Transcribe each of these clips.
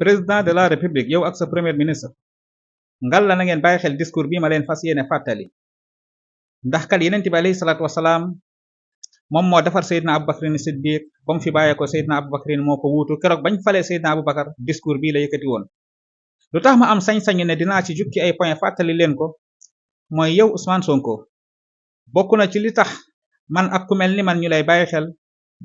président de la république yow ak sa premier ministre ngal la na ngeen bàyyi xel discours bi ma leen fas yéene fàttali ndax kat yeneen bi alayhi salaatu wasalaam moom moo defar Seydina Abubakrin Siddiq ba mu fi bàyyee ko Seydina Abubakrin moo ko wuutu keroog bañ falee Seydina Abubakar discours bii la yëkkati woon lu tax ma am sañ-sañu ne dinaa ci jukki ay point fàttali leen ko mooy yow Ousmane Sonko bokk na ci li tax man ak ku mel ni man ñu lay bàyyi xel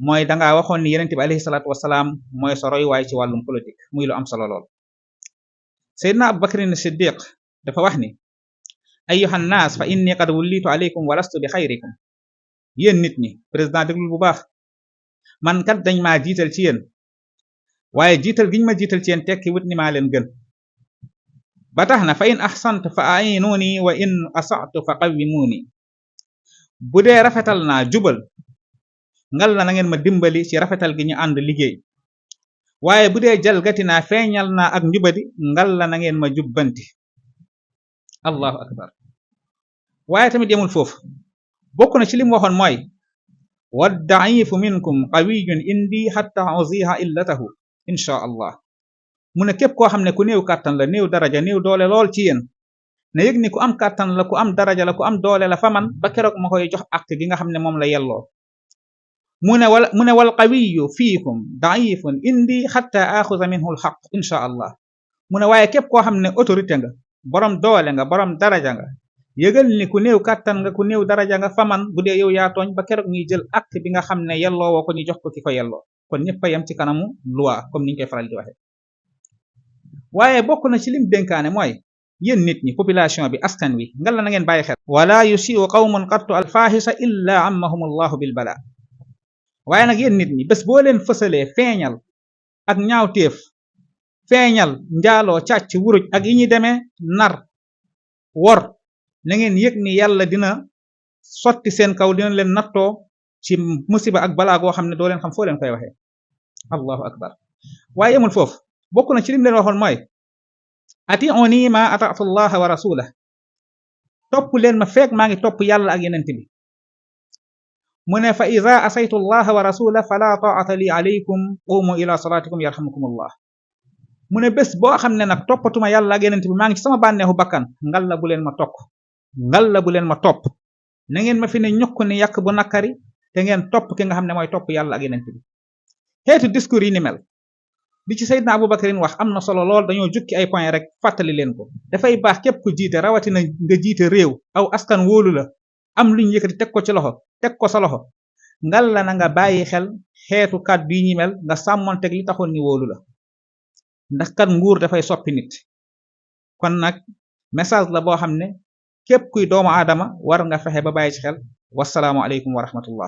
mooy dangaa waxoon ni yeneen bi alayhi salaatu wasalaam mooy sa royuwaay ci wàllum politique muy lu am solo lool Seydina Abubakrin Siddiq dafa wax ni ayyuhan naas fa inni qad wullitu alaykum wa lastu bi xayrikum yéen nit ñi président déglul bu baax man kat dañ maa jiital ci yéen waaye jiital giñ ma jiital ci yéen tekki wut ni maa leen gën ba tax na fa in ahsantu fa a'inuuni wa in asa'tu fa qawwimuuni bu dee rafetal naa jubal ngal la na ngeen ma dimbali ci rafetal gi ñu ànd liggéey waaye bu dee jalgati naa feeñal naa ak njubadi ngal la na ngeen ma jubbanti allahu akbar waaye tamit yemul foofu bokk na ci lim waxoon mooy waddaifu minkum qawiyun indi hatta uziha illatahu insha allah mu ne képp koo xam ne ku néew kàttan la néew daraja néew doole lool ci yéen na yëg ni ku am kàttan la ku am daraja la ku am doole la fa man ba keroog ma koy jox ak gi nga xam ne moom la yelloo mu ne wal qawiyu fiikum daifun indi hatta axuza minhu alxaq insha allah mu ne waaye képp koo xam ne autorité nga borom doole nga borom daraja nga yëgal ni ku néew kàttan nga ku néew daraja nga fa man bu dee yow yaa tooñ ba keroog ñuy jël acte bi nga xam ne yelloo woo ko ñu jox ko ki ko yelloo kon ñëpp a yem ci kanamu loi comme niñ koy faral di waxe waaye bokk na ci lim dénkaane mooy yéen nit ñi population bi askan wi ngal la na ngeen bàyyi xel wala yusiu qawmun qattu alfahisha illa ammahum allahu bil bala waaye nag yéen nit ñi bés boo leen fësalee feeñal ak ñaawteef feeñal njaaloo càcc wuruj ak yi ñuy demee nar wor na ngeen yëg ni yàlla dina sotti seen kaw dina leen nattoo ci musiba ak balaa goo xam ne doo leen xam foo leen koy waxee allahu akbar waaye yemul foofu bokk na ci lim leen waxoon mooy ati'uni ma ata'tu allah wa rasulah topp leen ma feek maa ngi topp yàlla ak yenent bi mu ne fa iza asaytu allah wa rasulah fala ta'ata li alaykum qumu ila salatikum yarhamukum allah mu ne bés boo xam ne nag toppatuma yàlla ak yenent bi maa ngi ci sama bànneexu bakkan ngal la bu leen ma tokk ngal la bu leen ma topp na ngeen ma fi ne ñukk ni yàq bu nakari te ngeen topp ki nga xam ne mooy topp yàlla ak yenent bi xeetu discours yi ni mel bi ci Seydina Abubakarin wax am na solo lool dañoo jukki ay point rek fàttali leen ko dafay baax képp ku jiite rawatina nga jiite réew aw askan wóolu la am luñ yëkkati teg ko ci loxo teg ko sa loxo ngal la na nga bàyyi xel xeetu kàddu yi ñi mel nga sàmmonteeg li taxoon ni wóolu la ndax kat nguur dafay soppi nit kon nag message la boo xam ne képp kuy doomu aadama war nga fexe ba bàyyi ci xel wasalaamu aleykum wa rahmatullah